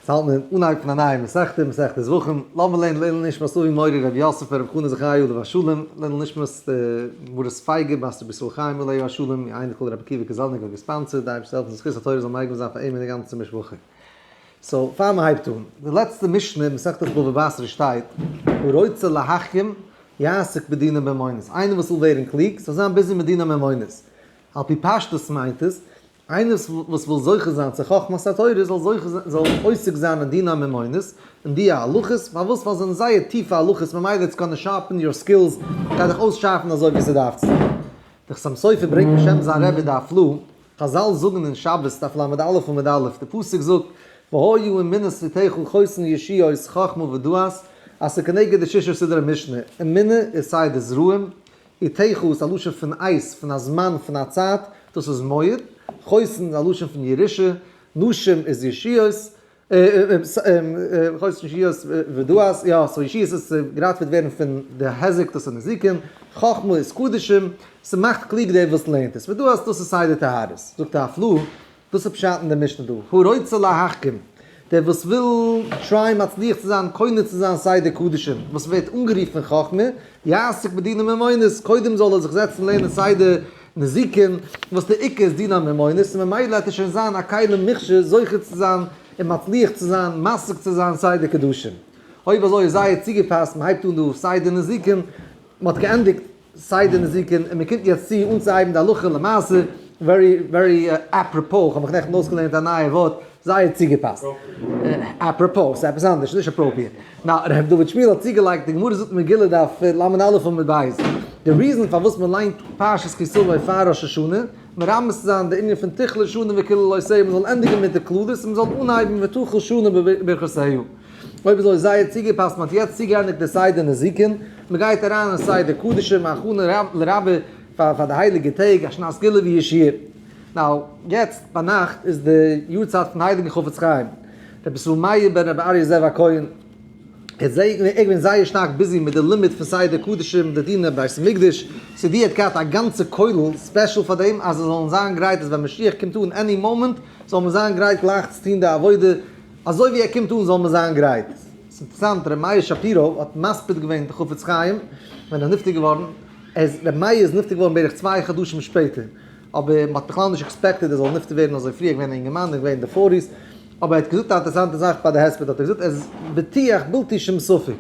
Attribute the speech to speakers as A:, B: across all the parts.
A: ס'האלט מען אנהייב פון א נייע מסכתא, מסכת זבחים, לאמיר לערנען לעילוי נשמת אבי מורי רבי יוסף ברב חנא זכרי' עליו השלום, לעילוי נשמת מרת פייגא בת רבי ישראל חיים עליו השלום, איר אייניקל רבי עקיבא קעזעלניק האט געספאנסערט, די אייבערשטער זאל העלפן זכות התורה זאל מגין זיין פאר אים און די גאנצע משפחה. so פאר מען הייבט אן, די לעצטע משנה אין מסכת בבא בתרא שטייט, הרוצה להחכים יעסוק בדיני ממונות, איינער וואס וויל ווערן קלוג זאל זיין busy מיט דיני ממונות, על פי פשטות מיינט עס, איינער וואס וויל זוכה זיין צו חכמת התורה זאל זוכה זיין זאל עוסק זיין אין דיני ממונות, אין די הלכות, פארוואס? ווייל זיי זענען זייער טיפע הלכות ממילא it's gonna sharpen your skills, גייט דיך אויסשארפן אזוי ווי ס'דארף צו זיין. די חתם סופר ברענגט בשם זיין רבי די הפלאה, חזל זאגן אין שבת דף ל"א עמוד א', די פסוק זאגט, והיה אמונת עתיך חוסן ישועות חכמה ודעת, אז ס'כנגד די שישה סדרי משנה, אמונה איז סיי די זרעים, עתיך איז א לשון פון עת, פון א זמן, פון א צייט, דאס איז מועד, חוסן איז א לשון פון ירושה, נשים איז ישועות, חוסן ישועות ודעת, יא, so ישועות איז צו געראטעוועט ווערן פון די היזק, דאס איז נזיקין, חכמה איז קדשים, ס'מאכט קלוג דער וואס לערנט עס, ודעת דאס איז סדר טהרות, זאגט הפלאה, דאס איז פשט אין די משנה דא, הרוצה להחכים, דער וואס וויל try מצליח צו זיין, קונה צו זיין סדר קדשים, וואס ווערט אנגערופן חכמה, יעסוק בדיני ממונות, קודם זאל ער זיך זעצן לערנען סדר נזיקין, וואס די עיקר איז דיני ממונות, און ממילא וועט ער שוין זיין א כלי מוכשר זוכה צו זיין און מצליח צו זיין, משיג צו זיין סדר קדשים. אויב אזוי איז זייער צוגעפאסט, מען הייבט אן דא סדר נזיקין, מען האט געענדיגט סדר נזיקין און מען קומט יעצט צו אנצוהייבן די הלכה למעשה, very very apropos, כ'האב מיך נעכטן אויסגעלערנט א נייע ווארט, זייער צוגעפאסט. apropos, ס'איז עפעס אנדערש, נישט appropriate. נאר ר' דוד שמואל האט צוגעלייגט, די גמרא זאגט מגילה דף ל"א עמוד ב', די reason פארוואס מען ליינט פרשת כי תבוא פאר ראש השנה, מרמז צו זיין די ענין פון תכלה שנה וקללותיה, מען זאל ענדיגן מיט די קללות און מען זאל אנהייבן ותחל שנה בברכותיה. אויב אזוי איז זייער צוגעפאסט, מען האט יעצט צוגעענדיגט די סדר נזיקין, מען גייט אריין אין סדר קדשים, הכנה לרבה פאר די הייליגע טעג, א שנת גאולה וישועה. now, יעצט ביינאכט איז די יארצייט פון הייליגן חפץ חיים, רבי ישראל מאיר בן רבי אריה זאב הכהן, ער איז געווען זייער שטארק busy מיט די לימוד פון סדר קדשים, די דיני בית המקדש, so די האט געהאט א גאנצע כולל special פאר דעם אז זיי זאלן זיין גרייט אז ווען משיח קומט אן any moment זאל מען זיין גרייט גלייך צו טון די עבודה, אזוי ווי ער קומט אן זאל מען זיין גרייט. ס'איז אינטערעסאנט, ר' מאיר שפירא האט מספיד געווען די חפץ חיים ווען ער איז נפטר געווארן, ער איז, ר' מאיר איז נפטר געווארן בערך צוויי חדשים שפעטער, אבער מ'האט בכלל נישט expected ער זאל נפטר ווערן אזוי פרי, ער איז געווען א אינגערמאן, ער איז געווען אין די forties, אבער ער האט געזאגט א אינטערעסאנטע זאך ביי די הספד, האט ער געזאגט ער איז בטוח בלתי שום ספק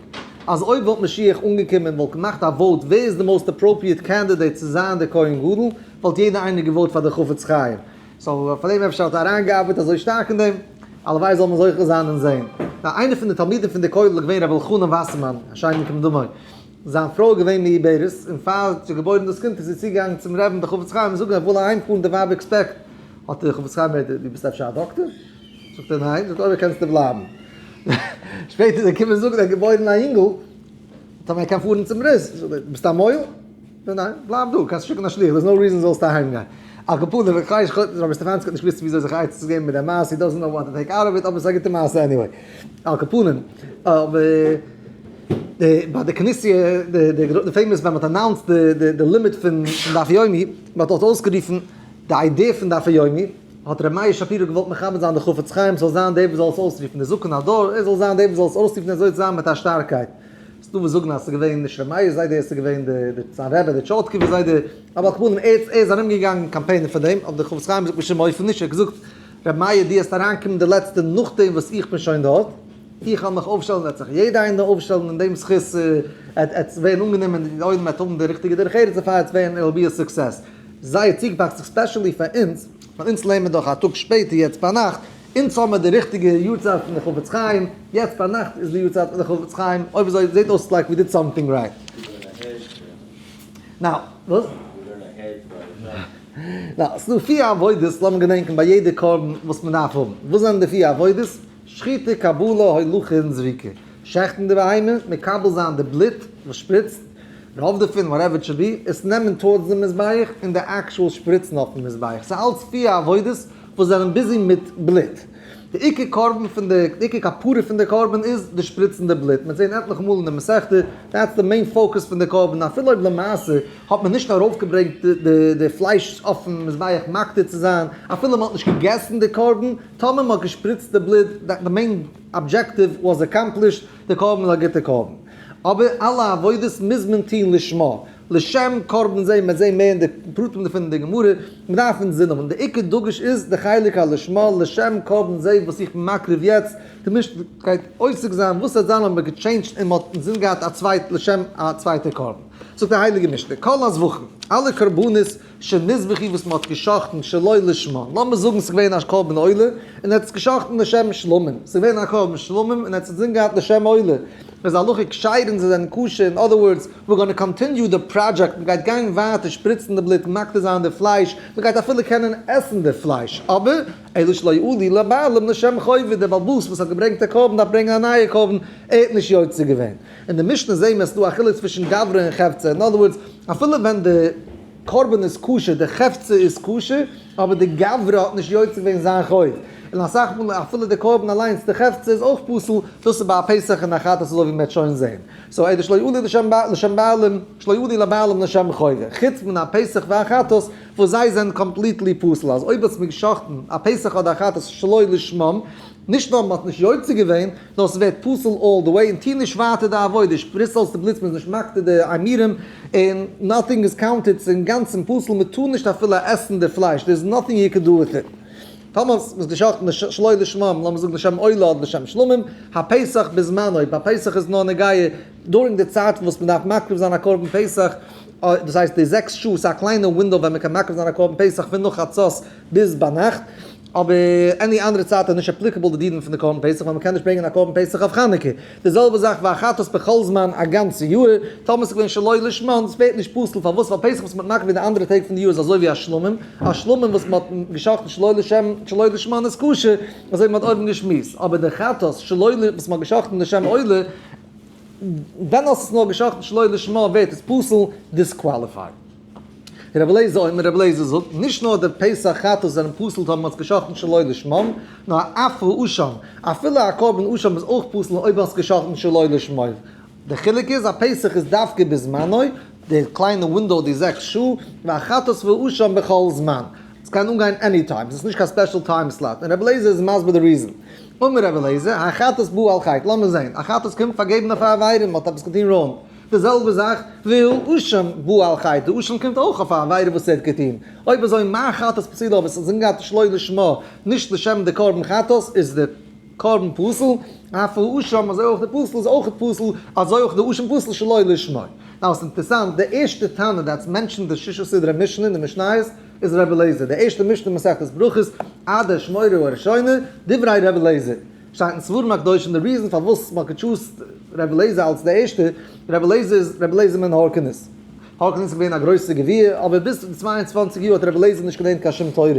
A: אז אויב וואלט משיח אנגעקומען וואלט געמאכט א vote ווער איז די most appropriate candidate צו זיין דער כהן גדול, וואלט יעדער איינער געוואוט פאר די חפץ חיים. so פאר דעם אפשר האט ער אריינגעארבעט אזוי שטארק אין דעם, הלוואי זאל מען זוכה זיין און זען. נאר איינער פון די תלמידים פון די כולל איז געווען רבי אלחנן וואסערמאן, השם יקום דמו. זיין פרוי איז געווען מעוברת, און פאר זי האט געבוירן דאס קינד איז זי צוגעגאנגען צום רבי'ן דער חפץ חיים און זאגן איך וויל אהיים פארן די ווייב expect. האט דער חפץ חיים געפרעגט דו ביסט אפשר א דאקטער? זאגט ער ניין, זאגט ער אויב קענסטו בלייבן. שפעטער איז ער געקומען זאגן ער האט געבוירן א אינגל, טאמער ער קען פארן צום ברית, זאגט ער ביסט א מוהל? ניין ניין, בלייב דא, קענסט שיקן א שליח, there's no reason זאלסט אהיים גיין. על כל פנים, איך ווייס נישט, רבי סטעפאנסקי האט נישט געוואוסט וויאזוי זיך א עצה צו געבן מיט די מעשה, he doesn't know what to take out of it, אבער ס'איז א גוטע מעשה anyway. על כל פנים, אבער די ביי די כנסי', די די famous ווען מ'האט announced די די די לימוד פון דף יומי, מ'האט דארט אויסגערופן די idea פון דף היומי, האט ר' מאיר שפירא געוואלט מכבד זיין די חפץ חיים זאל זיין דער וואס זאל עס אויסרופן, די זקן הדור, ער זאל זיין דער וואס זאל עס אויסרופן אזוי צוזאמען מיט א שטארקייט. ס'דא וואס זאגן אז ס'איז געווען נישר' מאיר זיידע, עס איז געווען די זיין רבי די טשארטקובער זיידע, אבער על כל פנים ער איז ארום געגאנגען קאמפיינען פאר דעם, אבער די חפץ חיים זאגט בשום אופן נישט, ער האט געזאגט ר' מאיר דו העסט אריינקומען די לעצטע נאכדעם וואס איך בין שוין דארט, איך וועל מיך אויפשטעלן וועט זיך יעדע איינער אויפשטעלן אין דעם זכות עטס ווערן אנגענומען די עולם וועט האבן די ריכטיגע דרך ארץ דערפאר עטס ווערן it will be a success. זייער צוגעפאסט especially פאר אונז, ווייל אונז לערנען מיר דאך א טאג שפעטער יעצט ביינאכט, אונז האמער די ריכטיגע יארצייט פון די חפץ חיים, יעצט ביינאכט איז די יארצייט פון די חפץ חיים, אויב אזוי זעט אויס like we did something right. Now, וואס? Now, ס'דא פיר עבודות, לאמיר געדענקען ביי יעדע קרבן וואס מען דארף האבן. וואס זענען די פיר עבודות? שחיטה, קבלה, הולכה און זריקה. שעכטן די בהמה, מקבל זיין די בלוט וואס שפריצט, רוב דערפון, whatever it should be, עס נעמען towards די מזבח, און די actual שפריצן אויפן מזבח. ס'איז אלץ פיר עבודות. וואס זענען busy מיט בלוט. די עיקר קרבן פון די, די עיקר כפרה פון די קרבן איז די שפריצן די בלוט, מ'וועט זען עטליכע מאל אין די מסכתא, that's די main focus פון די קרבן, אפילו אויב למעשה האט מען נישט ארויפגעברענגט די די פלייש אויפן מזבח מקטיר צו זיין, אפילו מ'האט נישט געגעסן די קרבן, טאמער מ'האט געשפריצט די בלוט, די main objective was accomplished, די קרבן איז א גוטע קרבן. אבער אלע עבודות מוז מען טון לשמה. לשם קרבן זה, מ'וועט זען מער אין די פרטים דערפון אין די גמרא, מ'דארף אינזין האבן, די עיקר דגוש איז די חלק הלשמה, לשם קרבן זה וואס איך בין מקריב יעצט, די משנה גייט עוסק זיין וואס וועט זיין אויב מ'האט געטשעינדזשט און מ'האט אינזין געהאט א צווייט לשם א צווייטע קרבן. זאגט די הייליגע משנה, כל הזבחים, אלע קרבנות שנזבחו וואס מ'האט גע'שחט'ן שלא לשמה, לאמיר זאגן ס'איז געווען א קרבן עולה און ער האט עס גע'שחט'ן לשם שלמים, ס'איז געווען א קרבן שלמים און ער האט עס אינזין געהאט לשם עולה, איז הלכה כשרין זיי זענען כשר, in other words, we're gonna continue די פראדזשעקט, מ'גייט גיין ווייטער שפריצן די בלוט, מקטיר זיין די פלייש, מ'גייט אפילו קענען עסן די פלייש, אבער, אלא שלא עלו לבעלים לשם חובה, דער בעל הבית וואס האט געברענגט די קרבן דארף ברענגען א נייע קרבן, ער האט נישט יוצא געווען. אין די משנה זעהן מיר אז ס'דא א חילוק צווישן גברא און חפצא, in other words, אפילו ווען די קרבן איז כשר, די חפצא איז כשר, אבער די גברא האט נישט יוצא געווען זיין חוב, און אסאך מאל אפילו די קרבן אליינס, די חפצא איז אויך פסול, דאס איז ביי א פסח און א חטאת אזוי ווי מ'וועט שוין זעהן. so אלא שלא עלו לשם לשם בעלים, שלא עלו לבעלים לשם חובה, חוץ מן הפסח והחטאת וואס זיי זענען completely פסול, אז אויב האט מען גע'שחט'ן א פסח אדער א חטאת שלא לשמם, נישט נאר מ'האט נישט יוצא געווען, נאר ס'ווערט פסול all the way, און טוה נישט ווייטער די עבודה, שפריץ אויס די בלוט, מ'איז נישט מקטיר די אימורים, און nothing is counted, ס'איז אינגאנצן פסול, מ'טאר נישט אפילו עסן די פלייש, there is nothing you can do with it. טאמער מ'איז געשאכטן שלא לשמם, לאמיר זאגן לשם עולה אדער לשם שלמים, הפסח בזמנו, ביי פסח איז נאר נוגע during די צייט וואס מ'דארף מקריב זיין א קרבן פסח, דאס הייסט די 6 שעה, ס'איז א קליינע window ווען מ'קען מקריב זיין א קרבן פסח פון נאך חצות ביז ביינאכט, אבער any אנדערע צייט איז נישט applicable די דינים פון די קרבן פסח ווייל מ'קען נישט ברענגען א קרבן פסח אויף חנוכה. די זעלבע זאך והחטאת בכל זמן א גאנצע יאר, טאמער ס'איז געווען שלא לשמה, דאס ווערט נישט פסול, פארוואס? ווייל פסח וואס מ'האט מקריב אין די אנדערע טעג פון די יאר איז אזוי ווי א שלמים, א שלמים וואס מ'האט גע'שחט'ן שלא לשם שלא לשמה איז כשר, אזוי ווי מ'האט אויבן געשמועסט, אבער די חטאת שלא ל וואס מ'האט גע'שחט'ן לשם עולה, ווען האסט עס נאר גע'שחט'ן שלא לשמה ווערט עס פסול, disqualified. רבי אליעזר אומר, רבי אליעזר זאגט, נישט נאר די פסח חטאת זענען פסול טאמער מ'האט עס גע'שחט'ן שלא לשמם, נאר אף האשם, אפילו א קרבן אשם איז אויך פסול אויב האסט גע'שחט'ן שלא לשמו. די חילוק איז, א פסח איז דווקא בזמנו, די קליינע window די 6 שעה, והחטאת והאשם בכל זמן. עס קען אנגיין any time, עס איז נישט קיין special time slot, און רבי אליעזר איז מסביר די reason. אמר רבי אליעזר, החטאת באה על חטא, לאמיר זען, א חטאת קומט פארגעבן אויף א עבירה, מ'האט עפעס געטון wrong. די זעלבע זאך והאשם בא על חטא, די אשם קומט אויך אויף א עבירה וואס ער האט געטון, אויב אזוי מה חטאת פסולה אויב עס איז אנגעהאט שלא לשמה נישט לשם די קרבן חטאת איז די קרבן פסול, אף האשם אזוי אויך די פסול איז אויך פסול, אזוי אויך די אשם פסול שלא לשמה. now ס'איז אינטערסאנט די ערשטע תנא that's mentioned די ששה סדרי משנה אין די משניות איז רבי אליעזר, די ערשטע משנה מסכת ברכות עד אשמורה הראשונה דברי רבי אליעזר. שטייט אין ספרים הקדושים די reason פארוואס מ'האט געטשוזט רבי אליעזר אלס די ערשטע, רבי אליעזר איז רבי אליעזר בן הורקנוס, הורקנוס איז געווען א גרויסע גביר, אבער ביז די 22 יאר האט רבי אליעזר נישט געלערנט קיין שום תורה,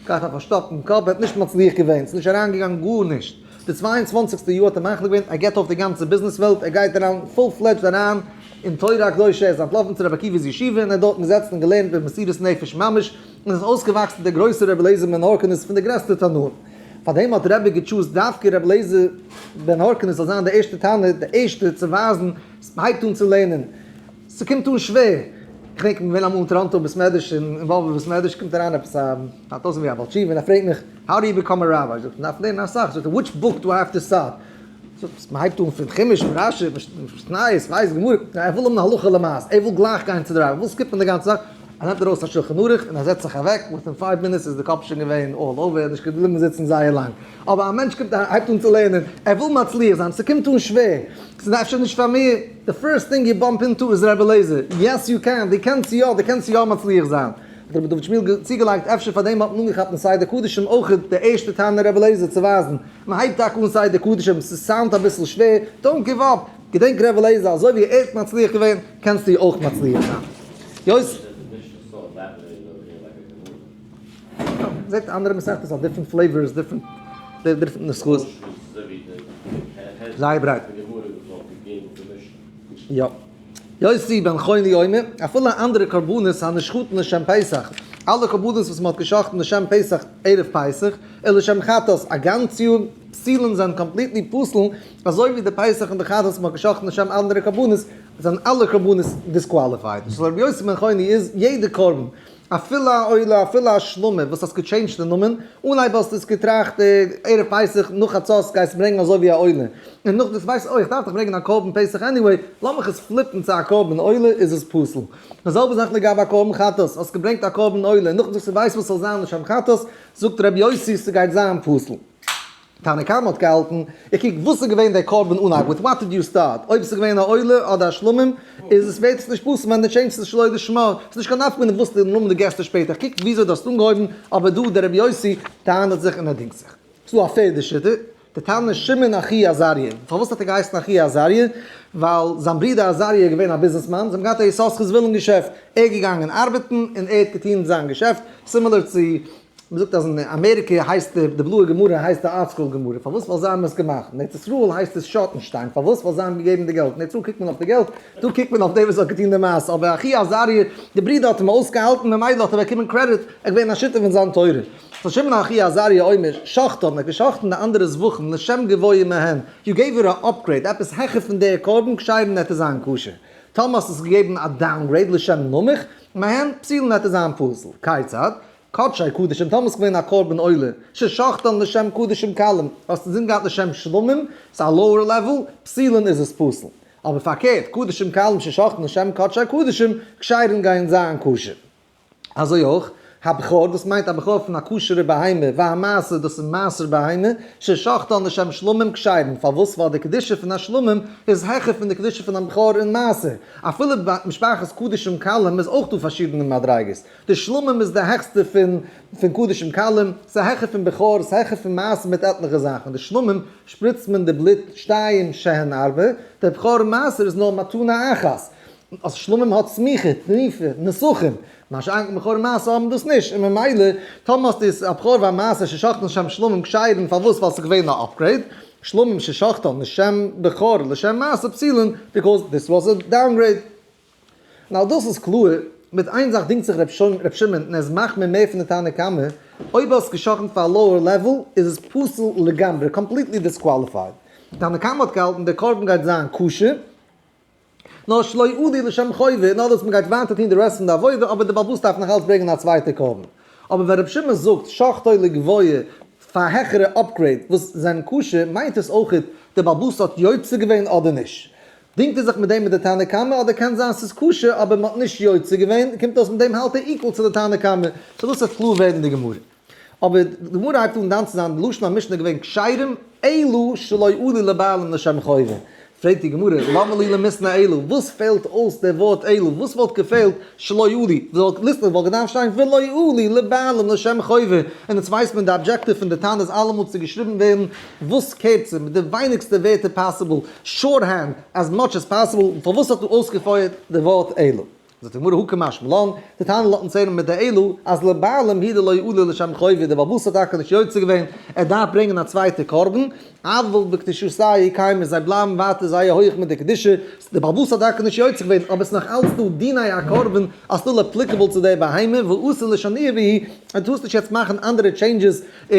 A: געהאט א פארשטאפטן קאפ, ער האט נישט מצליח געווען, ס'איז נישט אריינגעגאנגען גארנישט, די 22סטע יאר האט ער מחליט געווען ער געבט אויף די גאנצע ביזנעס וועלט, ער גייט אריין full fledged אריין אין תורה הקדושה, ער איז אנטלאפן צו רבי עקיבא'ס ישיבה און ער האט דארטן געזעצן און געלערנט במסירות נפש ממש, און איז אויסגעוואקסן דער גרויסער רבי אליעזר בן הורקנוס פון די גרעסטע תנאים. פאר דעם האט רבי געטשוזט דווקא רבי אליעזר בן הורקנוס זאל זיין די ערשטע תנא, די ערשטע צו ווייזן, מ'הייבט אן צו לערנען, ס'קומט אן שווער, איך געדענק כ'בין געווען אמאל אין טאראנטא בית מדרש, אין וואלווע בית מדרש, קומט אריין עפעס א, האט אויסגעזען ווי א בעל תשובה, און ער פרעגט מיך, how do you become a rabbi? זאגט ער, מ'דארף לערנען אסאך, זאגט ער, which book do I have to start? זאגט, מ'הייבט אן פון חומש, פון רשי, משניות, ווייס, גמרא, ער וויל האבן הלכה למעשה, ער וויל גלייך גיין צו די רבי, ער וויל סקיפן די גאנצע זאך, ער נעמט ארויס א שלחן ערוך און ער זעצט זיך אוועק, within five minutes איז די קאפ שוין געווען all over, ער האט נישט געבליבן זיצן זייער לאנג. אבער א מענטש קומט אהיים הייבט אן צו לערנען, ער וויל מצליח זיין, ס'קומט אן שווער, ס'איז אפשר נישט פאר מיר, די first thing you bump into איז רבי אליעזר, yes you can, דו קענסט יא, דו קענסט יא מצליח זיין. האט רבי דוד שמואל צוגעלייגט, אפשר פאר דעם האט מען אנגעכאפט אין סדר קדשים אויך די ערשטע תנא רבי אליעזר צו ווייזן, מען הייבט טאקע אן סדר קדשים, ס' sound אביסל שווער, don't give up, געדענק רבי אליעזר, אזוי ווי ער האט מצליח געווען, קענסטו אויך מצליח זיין. יוס. זעט אנדערע מסכתות האט different flavors, different different נוסחאות. זייער ברייט. יא. יוסי בן חוני אומר, אפילו אנדערע קרבנות הנשחטין לשם פסח. אלע קרבנות וואס מען האט גע'שחט'ן לשם פסח ערב פסח, און לשם חטאת א גאנץ יאר, פסולין זענען completely פסול, אזוי ווי די פסח און די חטאת וואס מען האט גע'שחט'ן לשם אנדערע קרבנות, זענען אלע קרבנות disqualified. סאו רבי יוסי בן חוני איז יעדע קרבן, אפילו א עולה אפילו א שלמים וואס האסט געטשעינדזשט די נאמען, אנהייב האסטו עס געטראכט ערב פסח נאך חצות גייסט ברענגען אזוי ווי א עולה, און נאך דאס ווייסט אוי איך דארף דאך ברענגען א קרבן פסח anyway, לאמיך עס פליפן צו א קרבן עולה איז עס פסול. די זעלבע זאך לגבי א קרבן חטאת, האסט געברענגט א קרבן עולה און נאכדעם זאגסטו ווייסט וואס ס'זאל זיין לשם חטאת, זאגט ר' יוסי ס'גייט זיין פסול. תנא קמא האט געהאלטן, איך קוק וואס איז געווען דער קרבן אנהייב, with what did you start, אויב עס איז געווען א עולה אדער א שלמים, איז עס ווערט עס נישט פסול ווען דו טשעינדזשסט עס שלא לשמה, ס'איז נישט קיין נפקא מינה וואס די נאמען דו געסט עס שפעטער, איך קוק וויאזוי דו האסט אנגעהויבן, אבער דא דער רבי יוסי טענה'ט זיך און ער דינגט זיך. ס'איז דא א פערדע שיטה, די תנא שמעון אחי עזריה, פארוואס האט ער געהייסן אחי עזריה? ווייל זיין ברודער עזריה איז געווען א ביזנעסמאן, זיי האבן געהאט א יששכר זבולון געשעפט, ער איז געגאנגען ארבעטן און ער האט געטון זיין געשעפט, similar צו מען זאגט אז אין אמעריקע הייסט די בלויע גמרא הייסט די ארטסקרול גמרא, פארוואס? ווייל זיי האבן עס געמאכט, אין ארץ ישראל הייסט עס שאטנשטיין, פארוואס? ווייל זיי האבן געגעבן די געלט, אין ארץ ישראל קוקט מען אויף די געלט, דא קוקט מען אויף דער וואס האט געטון די מעשה, אבער אחי עזריה, די ברודער האט אים אויסגעהאלטן ממילא האט ער באקומען קרעדיט, ער איז געווען א שותף אין זיין תורה. סאו שמעון אחי עזריה אומר, שחטן, ער האט געשחטן די אנדערע זבחים לשם גבוה מהן, you gave it a upgrade, עפעס העכער פון דער קרבן, כשרין וועט עס זיין כשר. טאמער האסט עס געגעבן א downgrade לשם נמוך מהן, פסולין וועט עס זיין פסול. כיצד? קדשי קדשים, טאמער איז געווען א קרבן עולה, ששחטן לשם קדשים קלים, האסט אינזין געהאט לשם שלמים, ס'איז א lower level, פסולין איז עס פסול. אבער פארקערט, קדשים קלים ששחטן לשם קדשי קדשים, כשרין גייען זיין כשר. אזוי אויך, הבכור, דאס מיינט א בכור פון א כשר'ע בהמה, והמעשר, דאס איז מעשר בהמה, ששחטן לשם שלמים כשרין, פארוואס? ווייל די קדושה פון א שלמים איז העכער פון די קדושה פון א בכור און מעשר. אפילו ביי משפחת קדשים קלים איז אויך דא פארשידענע מדריגות. די שלמים איז די העכסטע פון פון קדשים קלים, ס'איז העכער פון בכור, ס'איז העכער פון מעשר מיט עטליכע זאכן, די שלמים שפריצט מען די בלוט שתיים שהן ארבע, די בכור און מעשר איז נאר מתנה אחת, אז שלמים האט סמיכה, תנופה, נסכים, מה שאין כן בכור און מעשר האבן דאס נישט, און ממילא טאמער האסטו עס א בכור והמעשר ששחטן לשם שלמים כשרין, פארוואס? ווייל ס'איז געווען א upgrade, שלמים ששחטן לשם בכור לשם מעשר פסולין, because this was a downgrade. נאר דאס איז קלאר, מיט איין זאך דינגט זיך ר' שמעון און ער איז מחמיר מער פון די תנא קמא, אויב האסט גע'שחט'ן פאר א lower level איז עס פסול לגמרי, completely disqualified. די תנא קמא האט געהאלטן דער קרבן גייט זיין כשר, נאר שלא עלו לשם חובה, נאר דאס מען גייט ווייטער טון די רעסט פון די עבודה, אבער די בעל הבית דארף נאך אלץ ברענגען א צווייטע קרבן. אבער ווען ר' שמעון זאגט שחטו לגבוה פאר א העכערע upgrade וואס זענען כשר, מיינט עס אויכעט די בעל הבית האט יוצא געווען אדער נישט. דינגט ער זיך מיט דעם מיט די תנא קמא אדער קען זיין ס'איז כשר אבער מ'האט נישט יוצא געווען, קומט אויס מיט דעם האלט ער equal צו די תנא קמא, סאו דאס וועט קלאר ווערן אין די גמרא. אבער די גמרא הייבט אן דן צו זיין די לשון המשנה איז געווען כשרים אלא שלא עלו לבעלים לשם חובה. פרעגט די גמרא, למה לי למיתנא אלא, וואס פעלט אויס די ווארט אלא, וואס וואלט געפעלט שלא עלו, ליתני וואלט געדארפט שטיין ולא עלו לבעלים לשם חובה, און יעצט ווייסט מען די objective פון די תנא איז אלעמאל צו געשריבן ווערן וואס קערצער מיט די ווייניגסטע ווערטער possible, shorthand as much as possible, פארוואס האט דא אויסגעפויערט די ווארט אלא? זאגט די גמרא הא קא משמע לן, די תנא לאזט אונז הערן מיט די אלא, אז לבעלים הוא דלא עלו לשם חובה, דער בעל הבית האט טאקע נישט יוצא געווען, ער דארף ברענגען א צווייטע קרבן, אבל בקדושתייהו קיימי, זיי בלייבן ווייטער זייער הויעך מיט די קדושה, דער בעל הבית האט טאקע נישט יוצא געווען, אבער עס איז נאך אלץ דא דיני הקרבן אז still applicable צו די בהמה, ואסור לשנויי בהו, און טארסט נישט יעצט מאכן אנדערע changes,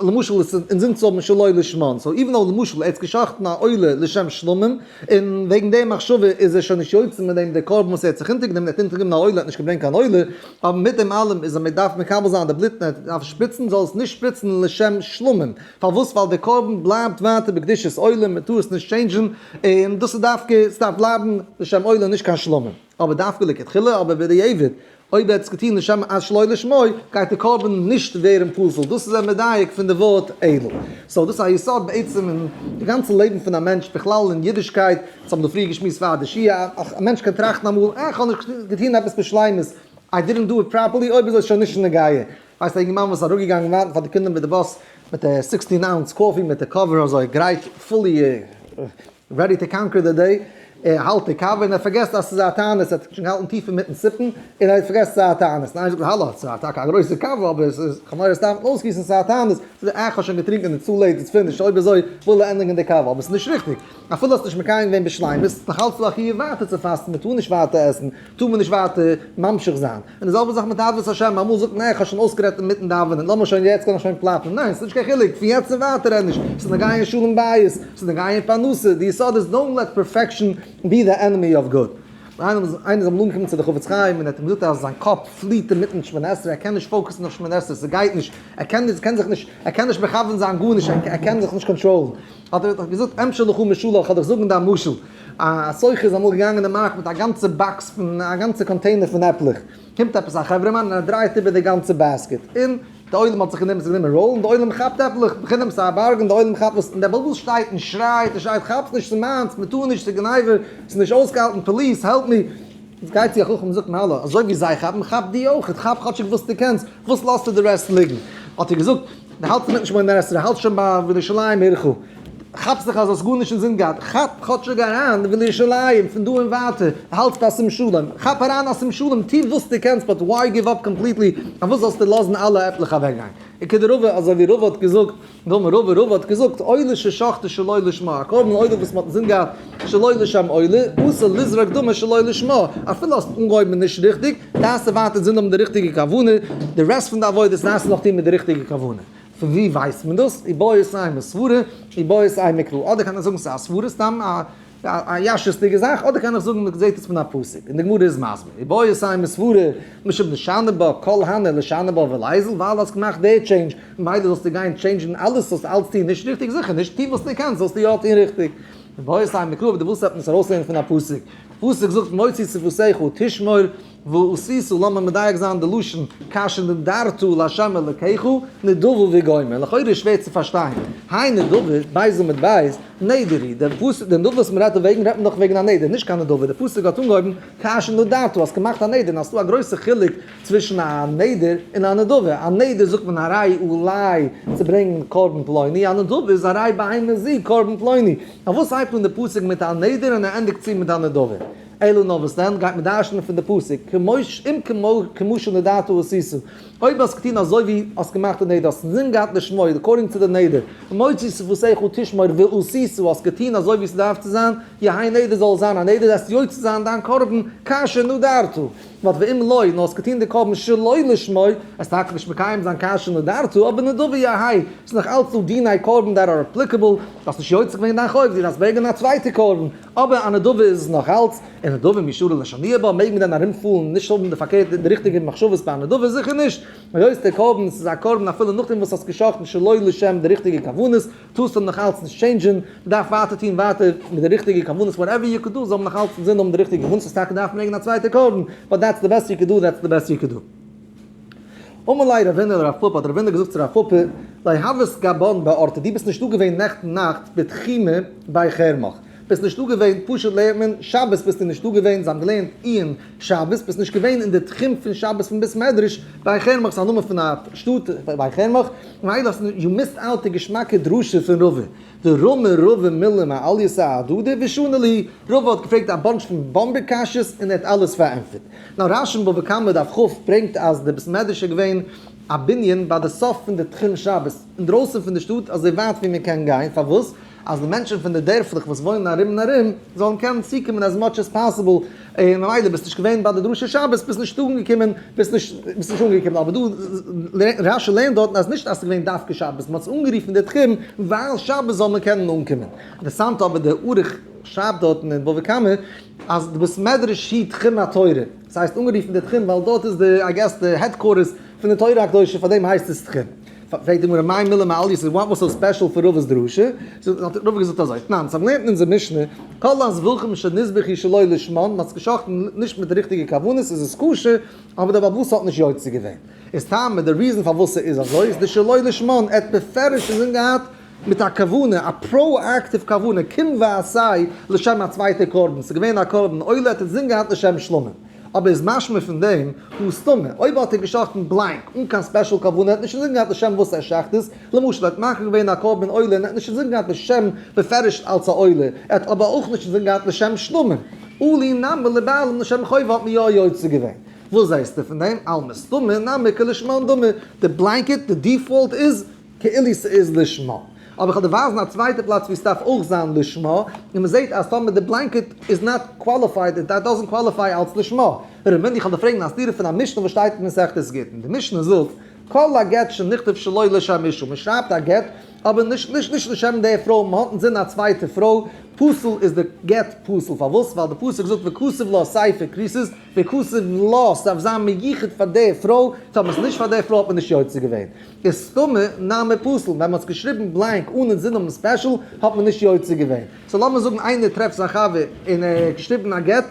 A: למשל עס אינזין צו האבן שלא לשמן, so even though למשל ער האט געשחט'ן א עולה לשם שלמים, און וועגן די מחשבה איז ער שוין נישט יוצא מיט דעם די קרבן וואס ער האט זיך אונטערגענומען, ער האט אונטערגענומען א עולה ער האט נישט געברענגט קיין עולה, אבער מיט דעם אלעם איז אז מען דארף מקבל זיין די בלוט און ער דארף שפריצן זאל עס נישט שפריצן לשם שלמים, פארוואס ווייל די קרבן בלייבט ווייטער בקדושת עולה מען טאר עס נישט טשעינדזשן, און דאס איז דווקא עס דארף בלייבן לשם עולה נישט קיין שלמים, אבער דווקא לכתחילה אבער בדיעבד אויב ער האט עס געטון לשם אז שלא לשמו, גייט די קרבן נישט ווערן פסול, דאס איז ער מדייק פון די ווארט אלא. so דאס איז א יסוד בעצם אין די גאנצע לעבן פון א מענטש, בכלל אין אידישקייט, דאס האבן מיר פריער געשמועסט פאר די שיעור, א מענטש קען טראכטן אמאל, אה, איך האב נישט געטון עפעס בשלימות, I didn't do it properly, אויב אזוי איז שוין נישט נוגע. ווייסט א אינגערמאן וואס איז אראפגעגאנגען ווארטן פאר די קינדער מיט די באס, מיט די sixteen ounce coffee מיט די cover אזוי גרייט fully ready to conquer the day. ער האלט די קאווע און ער פארגעסט אז ס'איז א תענית, ער האט שוין געהאלטן טיף אינמיטן sip ן און ער האט פארגעסט ס'איז א תענית, און איינער זאגט האלא, ס'איז טאקע א גרויסע קאווע אבער ס'איז כ'האב מורא סתם אויסגיסן ס'איז א תענית, זאגט ער אה כ'האב שוין געטרינקען און too late it's finished, אויב אזוי וויל ער ענדיגן די קאווע, אבער ס'איז נישט ריכטיג, אפילו האסט נישט מקיים געווען בשלימות, איז נאך אלץ דא א חיוב ווייטער צו פאסטן, מ'טאר נישט ווייטער עסן, טאר מען נישט ווייטער ממשיך זיין. און די זעלבע זאך מיט עבודת השם, אמאל זאגט מען אה, איך האב שוין אויסגערעדט אינמיטן דאווענען, לאמיר שוין יעצט קען איך שוין פלאפן, ניין ס'איז נישט קיין חילוק, פון יעצט און ווייטער רעד נישט, ס'איז נוגע אין שלום בית, ס'איז נוגע אין פרנסה, די יסוד איז don't let perfection be the enemy of good. איינער איז אמאל אנגעקומען צו די חפץ חיים און ער האט אים געזאגט אז זיין קאפ פליעט אינמיטן שמונה עשרה, ער קען נישט focus ן אויף שמונה עשרה, ס'גייט נישט, ער קען נישט, קען זיך נישט, ער קען נישט מכוון זיין גארנישט, ער קען זיך נישט control ן. האט ער געזאגט אמשול לך משלא, כ'וועל דיך זאגן דיין משל. א סוחר איז אמאל געגאנגען אין מארק מיט א גאנצע box פון א גאנצע container פון עפלעך, קומט עפעס א חברה'מאן און ער דרייט איבער די גאנצע basket, און די עולם האט זיך גענומען זיך גענומען roll ן, די עולם כאפט עפלעך בחינם ס'איז א bargain, די עולם כאפט וואס, און דער בעל הבית שטייט און שרייט און שרייט כאפטס נישט ס'איז מיינס, מ'טאר נישט, ס'איז גניבה, ס'איז נישט אויסגעהאלטן, police help me, גייט צו א חכם און זאגט אים האלא, אזוי ווי זיי כאפן, כאפ דו אויך, כאפ כאטשיג וואס דו קענסט, וואס לאזטו די רעסט ליגן? האט ער געזאגט, דו האלטסט אינמיטן שמונה עשרה, האלטסט שוין ביי ולירושלים עירך, כאפסט זיך אז האסט גארנישט אינזין געהאט, כאפ כאטשיג אריין ולירושלים פון דא און ווייטער, האלטסט ביי שים שלום, כאפ אריין א שים שלום, טו וואס דו קענסט but why give up completely, פארוואס זאלסטו לאזן אלע עפלעך אוועקגיין? וכדרבא, אזוי ווי רבא האט געזאגט, דאמר רבא, רבא האט געזאגט, עולה ששחטו שלא לשמה, א קרבן עולה וואס מען האט אינזין געהאט שלא לשם עולה, אסור לזרוק דמו שלא לשמה, אפילו האסט אנגעהויבן נישט ריכטיג, דארפסטו ווייטער אינזין האבן די ריכטיגע כוונה, די רעסט פון די עבודות דארפסטו נאך טון מיט די ריכטיגע כוונה. פון ווי ווייסט מען דאס? איבעית אימא סברא, איבעית אימא מקרא. אדער קען איך זאגן ס'איז א סברא, סתם א ישות'דיגע זאך, אדער קען איך זאגן מען זעט עס פון א פסוק, און די גמרא איז מסביר, איבעית אימא סברא, משום דשני בה כל הני לישני בה וליזיל, ווייל האסט געמאכט די change, ממילא זאלסטו גיין change ן אלעס, זאלסטו אלץ טון נישט ריכטיג, זיכער נישט, טו וואס דו קענסט זאלסטו יא טון ריכטיג. איבעית אימא מקרא, אבער דו ווילסט עפעס ארויסלערנען פון א פסוק. פסוק זאגט מוציא שפתיך תשמור ועשית, לאמיר מדייק זיין די לשון, כאשר נדרת לה' אלקיך, נדבה וגומר. לכאורה איז שווער צו פארשטיין. האי נדבה, בית עמוד בית, נדר היא. דער פסוק, די נדבה וואס מען רעדט דא וועגן, רעדט מען דאך וועגן א נדר, נישט קיין נדבה. דער פסוק האט אנגעהויבן כאשר נדרת, האסט געמאכט א נדר, און האסט דא א גרויסע חילוק צווישן א נדר און א נדבה. א נדר זאגט מען הרי עלי צו ברענגען קרבן פלוני, א נדבה איז הרי בהמה זו קרבן פלוני. פארוואס הייבט אן די פסוק מיט א נדר און ער ענדיגט צו מיט א נדבה? אלא נאר וואס דען גייט מען דרש'נען פון די פסוק כמוש אם כמו כמשל נדרת עשית, אויב האסט געטון אזוי ווי האסט געמאכט די נדר, האסט אינזין געהאט לשמו, according צו די נדר, ומוציא שפתיך תשמור ועשית, האסט געטון אזוי ווי ס'דארף צו זיין, יהא נדר זאל עס זיין א נדר, דארפסט יוצא זיין דיין קרבן כאשר נדרת, but ואם לא, נאר האסט געטון די קרבן שלא לשמו, עסט טאקע נישט מקיים זיין כאשר נדרת, אבער נדבה יהא, ס'איז נאך אלץ דא דיני קרבן that are applicable, דו האסט נישט יוצא געווען דיין חוב, דו דארפסט ברענגען א צווייטע קרבן. אבער א נדבה איז עס נאך אלץ, און נדבה מי שרי לשנויי בה, מעג מען דען ארומפאלן נישט האבן די פארקערטע די ריכטיגע מחשבות ביי א נדבה? זיכער נישט! היות דער קרבן עס איז א קרבן אפילו נאכדעם וואס האסט גע'שחט'ן שלא לשם די ריכטיגע כוונות, טארסטו נאך אלץ נישט change ן, מ'דארף ווייטער טון ווייטער מיט די ריכטיגע כוונות, whatever you could do זאל מען נאך אלץ אינזין האבן די ריכטיגע כוונות, וואס טאקע דארף מען ברענגען א צווייטע קרבן, but that's the best you could do, that's the best you could do. אמר ליה רבינא לרב פפא, האט רבינא געזאגט צו רב פפא, לא הוית גבן באורתא, דו ביסט נישטא געווען נעכטן נאכט בתחומא בי חרמך, ביסט נישטא געווען, פשוט לערנט מען, שבת ביסטו נישטא געווען, זיי האבן געלערנט עיון שבת, ביסט נישט געווען אין די תחום פון שבת פון בית מדרש, בי חרמך איז א נאמען פון א שטאט בי חרמך, ממילא האסטו you missed out די געשמאקע דרשה פון רבא. דרמי רבא מילי מעלייתא אהדדי ושני להו, רבא האט געפרעגט א bunch פון באמבע קשיות און ער האט אלעס פארענטפערט. נאר רש"י אין בבא קמא דף כ' ברענגט אז די בית מדרש איז געווען א בנין ביי די סוף פון די תחום שבת, אינדרויסן פון די שטאט אזוי ווייט ווי מען קען גיין, פארוואס? אז די מענטשן פון די דערפלעך וואס וואוינען ארום און ארום זאלן קענען צוקומען as much as possible, און ממילא ביסט נישט געווען ביי די דרשה שבת ביסט נישט אנגעקומען ביסט נישט ביסט נישט אנגעקומען אבער דא רש"י לערנט דארטן אז נישט אז ס'איז געווען דווקא שבת מ'האט עס אנגערופן די תחום ווייל שבת זאל מען קענען אנקומען. אינטערעסאנט אבער די ערוך שרייבט דארטן אין בבא קמא אז די בית מדרש היט תחום התורה, ס'הייסט אנגערופן די תחום ווייל דארט איז די I guess די headquarters פון די תורה הקדושה פארדעם הייסט עס תחום. פרעגט די גמרא מאי מילי מעלייתא what was so special פון רבא'ס דרשה? האט רבא געזאגט אזוי, תנן, ס'האט געלערנט אין אונזער משנה, כל הזבחים שנזבחו שלא לשמן, מ'האט עס גע'שחט'ן נישט מיט די ריכטיגע כוונות איז עס כשר, אבער דער בעל הבית האט נישט יוצא געווען. איז טעמא, די reason פארוואס ס'איז אזוי איז די שלא לשמן, ער האט בפירוש אינזין געהאט מיט א כוונה, א proactive כוונה, קום ועשה לשם א צווייטע קרבן, ס'איז געווען א קרבן עולה, ער האט אינזין געהאט לשם שלמים. אבער איז משמע פון דעם, הא סתמא, אויב האט ער געשאכטן blank, אן קיין special כוונה, ער האט נישט אינזין געהאט לשם וואס ער שעכט עס, למשל ער האט מקריב געווען א קרבן עולה און ער האט נישט אינזין געהאט לשם בפירוש אלס א עולה, ער האט אבער אויך נישט אינזין געהאט לשם שלמים. אלי נמי לבעלים לשם חובה האט מען יא יוצא געווען. וואס זעסטו פון דעם? אלמא סתמא נמי כלשמן דמי. די blanket, די default איז כאילו ס'איז לשמה. אבער איך וועל דיר ווייזן א צווייטע פלאץ ווי ס'דארף אויך זיין לשמה, און מ'זעט אז טאמער די blanket איז not qualified, that doesn't qualify אלס לשמה. רמינהו איך וועל דיר פרעגן א סתירה פון א משנה וואס שטייט אין מסכת גיטין. די משנה זאגט, כל הגט שנכתב שלא לשם אשה, מ'שרייבט א גט, אבער נישט נישט נישט לשם די פרוי, מ'האט אינזין א צווייטע פרוי, פסול איז די גט פסול, פארוואס? ווייל די פסוק זאגט וכתב לה ספר כריתות, וכתב לה, ס'דארף זיין מיוחד פאר די פרוי, טאמער ס'איז נישט פאר די פרוי האט מען נישט יוצא געווען. איז סתמא נמי פסול, ווען מ'האט עס געשריבן blank אן אינזין האבן special, האט מען נישט יוצא געווען. so לאמיר זאגן איינער טרעפט זיין חבר און ער האט געשריבן א גט,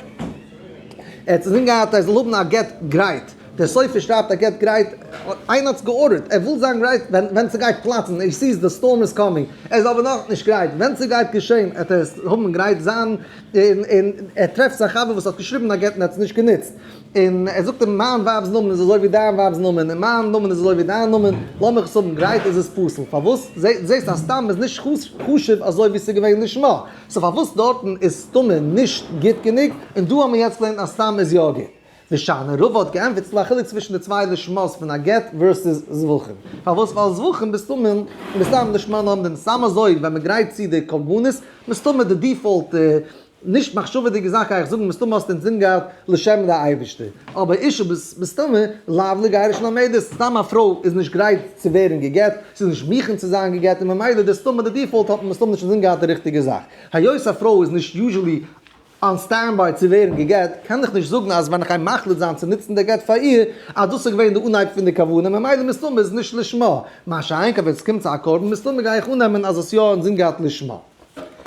A: ער האט אינזין געהאט ער זאל האבן א גט גרייט, דער סופר שרייבט א גט גרייט, איינער האט עס גע order ט, ער וויל זיין גרייט ווען ווען ס'גייט פלאצן, he sees the storm is coming, ער איז אבער נאכנישט גרייט, ווען ס'גייט געשען וועט ער עס האבן גרייט זיין, און און ער טרעפט זיין חבר וואס האט געשריבן א גט און ער האט עס נישט גענוצט, און ער זאגט אים מיין ווייב'ס נאמען איז אזוי ווי דיין ווייב'ס נאמען, און מיין נאמען איז אזוי ווי דיין נאמען, לאמיך עס האבן גרייט איז עס פסול, פארוואס? זעסט אז סתם איז נישט חשוב אזוי ווי ס'איז געווען לשמה, so פארוואס דארטן איז סתמא נישט גוט גענוג, און דא האבן מיר יעצט געלערנט אז סתם איז יא גוט. ושאני רבא האט געענטפערט ס'איז דא א חילוק צווישן די צוויי לשמות פון א גט versus זבחים. פארוואס? ווייל זבחים בסתמא מסתם לשמן עומדין סתם אזוי ווען מ'גרייט צו די קרבנות מסתמא די default נישט מחשבה'דיגע זאך גיי איך זאגן מסתמא האסטו אינזין געהאט לשם די אייבערשטער. אבער אשה בסתמא לאו לגירושין עומדת סתם א פרוי איז נישט גרייט צו ווערן גע'גט, ס'איז נישט מוכן צו זיין גע'גט און ממילא די סתמא די default האט מען מסתמא נישט אינזין געהאט די ריכטיגע זאך. היות א פרוי איז נישט usually on standby צו ווערן גע'גט, קען איך נישט זאגן אז ווען איך גיי מחליט זיין צו נוצן די גט פאר איר, אז דאס איז געווען די אנהייב פון די כוונה, ממילא מסתמא איז נישט לשמה. מה שאין כן ווען עס קומט צו א קרבן, מסתמא גיי איך אננעמען אז עס יא אינזין געהאט לשמה.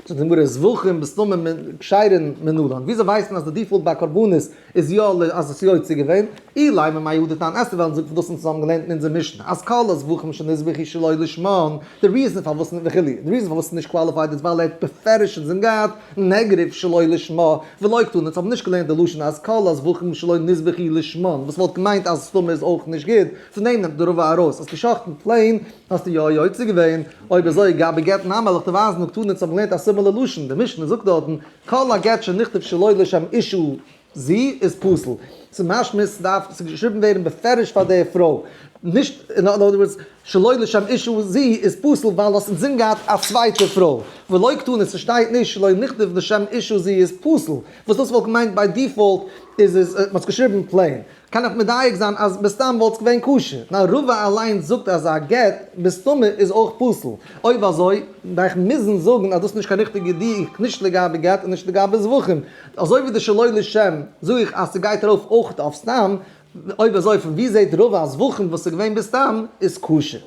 A: זאגט די גמרא, זבחים בסתמא כשרין מנלן, וויאזוי ווייסט מען אז די default ביי קרבנות איז יא אז עס איז יוצא געווען? אילימא מהא דתנן עסטו וועלן זאגן פון דאס אונז האבן געלערנט אין אונזער משנה אז כל הזבחים שנזבחו שלא לשמן, די reason פארוואס וכו', די reason פארוואס ס'איז נישט qualified איז ווייל ער האט בפירוש אינזין געהאט negative שלא לשמה, ולא קתני, אונז האבן נישט געלערנט די לשון אז כל הזבחים שלא נזבחו לשמן, וואס וואלט געמיינט אז סתמא איז אויך נישט גוט, פון דעם נעמט די רבא ארויס אז געשאכטן plain האסטו יא יוצא געווען, אויב אזוי גבי גט נמי וועל איך דיר ווייזן הא קתני אונז האבן געלערנט א similar לשון, די משנה זאגט דארטן כל הגט שנכתב שלא לשם אשה זו איז פסול. ס'איז משמע ס'דארף געשריבן ווערן בפירוש פאר די פרוי. נישט, in other words, שלא לשם אשה זו איז פסול ווייל האסט אינזין געהאט א צווייטע פרוי. ולא קתני ס'שטייט נישט שלא נכתב לשם אשה זו איז פסול. וואס דאס וואלט געמיינט by default איז עס מ'האט עס געשריבן plain. קען איך מדייק זיין אז בסתם וואלט עס געווען כשר, נאר רבא אליינס זאגט אז א גט בסתמא איז אויך פסול, אויב אזוי וועל איך מוזן זאגן אז דאס איז נישט קיין ריכטיגע דיוק נישט לגבי גט און נישט לגבי זבחים, אזוי ווי די שלא לשם זאג איך אז ס'גייט ארויף אויך אויף סתם, אויב אזוי פון ווי זעט רבא אז זבחים וואס איז געווען בסתם איז כשר?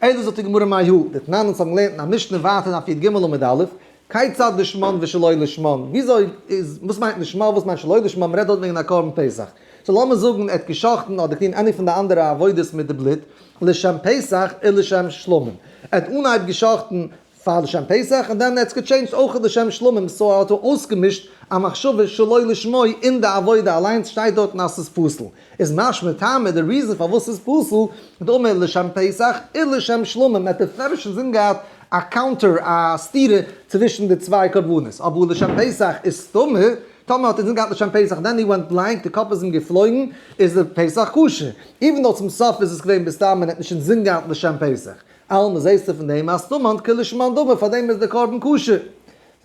A: אלא זאגט די גמרא מאי הא דתנן אונז האבן געלערנט אין א משנה ווייטער דף י"ג עמוד א', כיצד לשמן ושלא לשמן? וויאזוי איז, וואס מיינט לשמה וואס מיינט שלא לשמה, מ'רעדט דארט וועגן א קרבן פסח. so לאמיר זאגן ער האט גע'שחט'ן אדער געטון any פון די אנדערע עבודות מיט די בלוט, לשם פסח און לשם שלמים. ער האט אנהייב גע'שחט'ן פאר לשם פסח און דען ער האט עס גע change ט אויך לשם שלמים, so ער האט אויסגעמישט א מחשבה שלא לשמה אין די עבודה אליינס שטייט דארטן אז ס'איז פסול. איז משמע טעמא די reason פארוואס ס'איז פסול, דאמר לשם פסח און לשם שלמים, ער האט בפירוש אינזין געהאט א counter א סתירה צווישן די צוויי קרבנות, אבער לשם פסח איז סתמא, טאמער האט ער אינזין געהאט לשם פסח then he went blank, די קאפ איז אים געפלויגן, איז די פסח כשר, even though צום סוף איז עס געווען בסתם און ער האט נישט אינזין געהאט לשם פסח. אלמא זעסטו פון דעם אז סתמא כלשמן דמי פארדעם איז די קרבן כשר.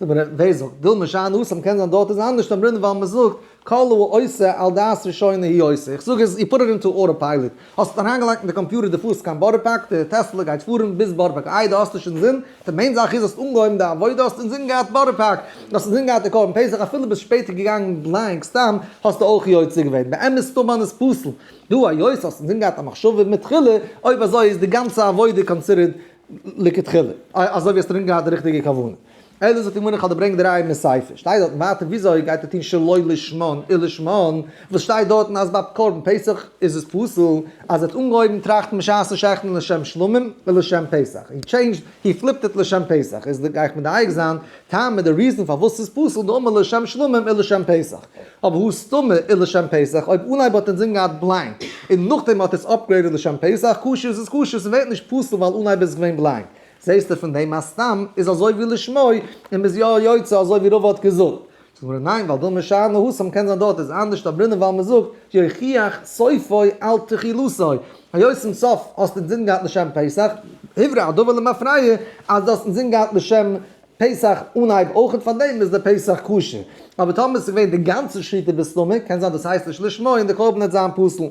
A: זאג מיר ווער זאגט דילמא שאני התם קען זיין דארט איז אנדערש אמרינן ווייל מען זאגט כל העושה על דעת ראשונה הוא עושה איך זאג עס you put it into auto pilot האסט אריינגעלייגט אין די קאמפיוטער די פארסט קיין בארא פארק די טעסלע גייט פארן ביז בארא פארק איי די האסט נישט אינזין די main זאך איז האסט אנגעהויבן די עבודה האסט אינזין געהאט בארא פארק האסט אינזין געהאט די קרבן פסח אפילו ביסט שפעטער געגאנגען blank סתם האסטו אויך יוצא געווען באמת סתמן איז פסול דא היות האסט אינזין געהאט א מחשבה מתחילה אויב אזוי איז די גאנצע עבודה considered לכתחילה, אזוי ווי האסט ארום געהאט די ריכטיגע כוונה. אלא זאגט די גמרא איך האב געברענגט די ראיה מסיפא, שטייט דארטן ווייטער וויאזוי גייט ער טון שלא לשמן ולשמן, וואס שטייט דארטן אז ביי קרבן פסח איז עס פסול, אז ער האט אנגעהויבן טראכטן בשעת'ן שעכטן לשם שלמים ולשם פסח, he changed, he flipped it לשם פסח, איז גיי איך מדייק זיין, טעמא די reason פארוואס ס'איז פסול דאמר לשם שלמים ולשם פסח, אבער הא סתמא ולשם פסח, אויב אנהייב האט אינזין געהאט blank און נאכדעם האט עס upgraded לשם פסח, כשר איז עס כשר, ס'ווערט נישט פסול ווייל אנהייב איז עס געווען blank. זעסטו פון דעם אז סתם איז אזוי ווי לשמו און מ'איז יא יוצא אזוי ווי רבא האט געזאגט? זאגט די גמרא ניין ווייל דילמא שאני התם קען זיין דארט איז אנדערש דאמרינן ווייל מ'זאגט יוכיח סופו על תחילתו היות צום סוף האסטו אינזין געהאט לשם פסח הוברר הדבר למפרע אז דו האסט אינזין געהאט לשם פסח אנהייב אויך און פארדעם איז די פסח כשר אבער טאמער ס'איז געווען די גאנצע שחיטה בסתמא קען זיין דאס הייסט נישט לשמו און די קרבן וועט זיין פסול.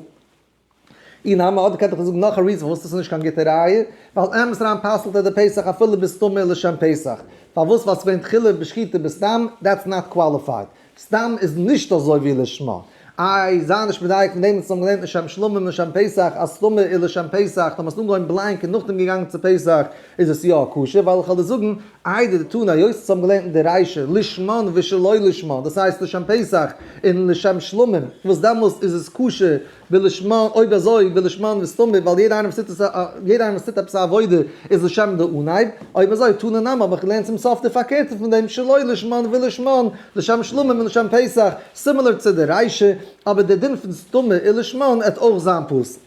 A: אי נמי, אדער קען איך זאגן נאך א reason פארוואס דאס איז נישט קיין גוטע ראיה, ווייל אמת אריין פסל'ט ער די פסח אפילו בסתמא לשם פסח, פארוואס ווייל ס'געווען תחילה בשחיטה בסתם, that's not qualified, סתם איז נישט אזוי ווי לשמה, איי זיי נישט מדייק פון דעם וואס האבן געלערנט לשם שלמים לשם פסח אז סתמא איז לשם פסח, טאמער האסט אנגעהויבן blank און נאכדעם געגאנגען צו פסח איז עס יא כשר, ווייל איך וועל דיר זאגן איידי דתנא היות אונז האבן געלערנט אין די רישא לשמן ושלא לשמן דאס הייסט לשם פסח און לשם שלמים וואס דעמאלסט איז עס כשר בלשמן אויב אזוי בלשמן וסתמא ווייל יעדע איינער וואס טוט עס יעדע איינער וואס טוט עפעס א עבודה איז לשם די אנהייב אויב אזוי תנא נמי האב איך געלערנט צום סוף די פארקערטע פון דעם שלא לשמן ולשמן לשם שלמים און לשם פסח similar צו די רישא אבער די דין פון סתמא און לשמן עט אויך זיין פסול.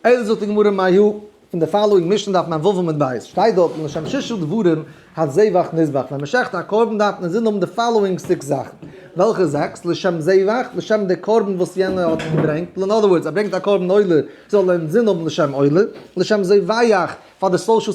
A: אלא זאגט די גמרא מאי האי, פון די following משנה דף מ"ו עמוד ב', שטייט דארט לשם ששה דברים הזבח נזבח, ווען מען שעכט א קרבן דארף מען אינזין האבן די following six זאכן, וועלכע זעקס? לשם זבח, לשם די קרבן וואס יענער האט געברענגט, in other words ער ברענגט א קרבן עולה זאל ער אינזין האבן לשם עולה, לשם זובח, פאר די social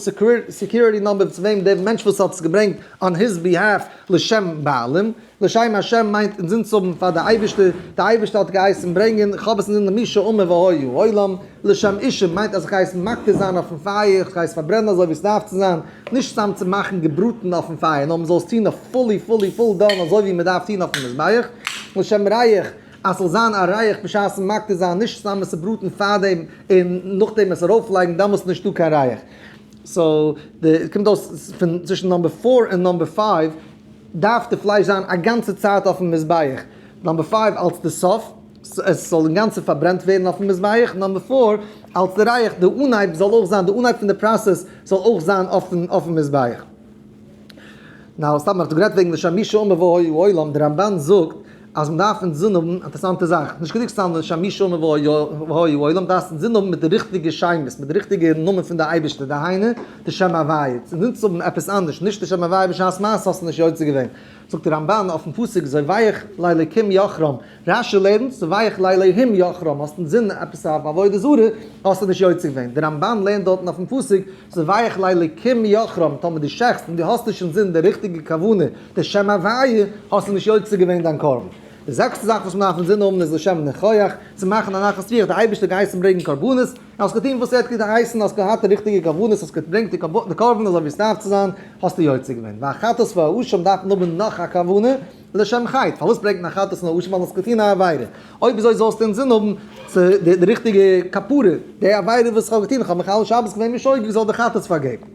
A: security number צו וועם דער מענטש וואס האט עס געברענגט on his behalf, לשם בעלים, לשם השם מיינט אינזין צו האבן פאר די אייבערשטער, די אייבערשטער האט געהייסן ברענגען, איך האב עס אינזין למי שאמר והיה העולם, לשם אישים מיינט אז איך גיי עס מקטיר זיין אויפן פייער, איך גיי עס פארברענען אזוי ווי עס דארף צו זיין, נישט סתם צו מאכן געבראטן אויפן פייער, נאר מען זאל עס טון אויף fully fully full done אזוי ווי מען דארף טון אויפן מזבח, לשם ריח אז ס'זאל זיין א ריח בשעת'ן מקטיר זיין, נישט סתם עס צו בראטן פארדעם און נאכדעם עס ארויפלייגן, דאמאלס איז נישטא קיין ריח. so די קומט אויס פון צווישן number four און number five דארף די פלייש זיין א גאנצע צייט אויפן מזבח, number five אלס די סוף עס זאל אינגאנצן פארברענט ווערן אויפן מזבח, number four אלס די ריח די אנהייב זאל אויך זיין די אנהייב פון די process זאל אויך זיין אויפן מזבח. now סתם מ'האט גערעדט וועגן לשם מי שאמר והיה העולם, די רמב"ן זאגט אז מ'דארף אינזין האבן, אינטערעסאנטע זאך, נישט גענוג סתם לשם מי שאמר והיה העולם, דארפסט אינזין האבן מיט די ריכטיגע שמות, מיט די ריכטיגע נאמען פון די אייבערשטער, דהיינו, די שם הוויה, אינזין צו האבן עפעס אנדערש, נישט די שם הוויה בשעת מעשה האסטו נישט יוצא געווען. זאגט די רמב"ן אויפן פסוק זובח לאלקים יחרם, רש"י לערנט זובח לאלהים יחרם, האסט אינזין עפעס א עבודה זרה, האסטו נישט יוצא געווען. די רמב"ן לערנט דארטן אויפן פסוק זובח לאלקים יחרם, טאמער דו שעכטסט און דו האסט נישט אינזין די ריכטיגע כוונה, די שם הוויה, האסטו נישט יוצא געווען דיין קרבן. די זעקסטע זאך וואס מ'דארף אינזין האבן איז לשם ניחוח, צו מאכן א נחת רוח, די אייבערשטער געהייסן ברענגען קרבנות, און האסט געטון וואס ער האט געהייסן, האסט געהאט די ריכטיגע כוונות, האסט געברענגט די קרבן אזוי ווי עס דארף צו זיין, האסטו יוצא געווען. והחטאת והאשם דארף מען האבן נאך א כוונה, לשם חטא, פארוואס ברענגט מען א חטאת און א אשם? ווייל האסט געטון א עבירה. אויב אזוי זאלסטו אינזין האבן צו די ריכטיגע כפרה, די עבירה וואס איך האב געטון, איך האב מחלל שבת געווען בשוגג, זאל די חטאת פארגעבן.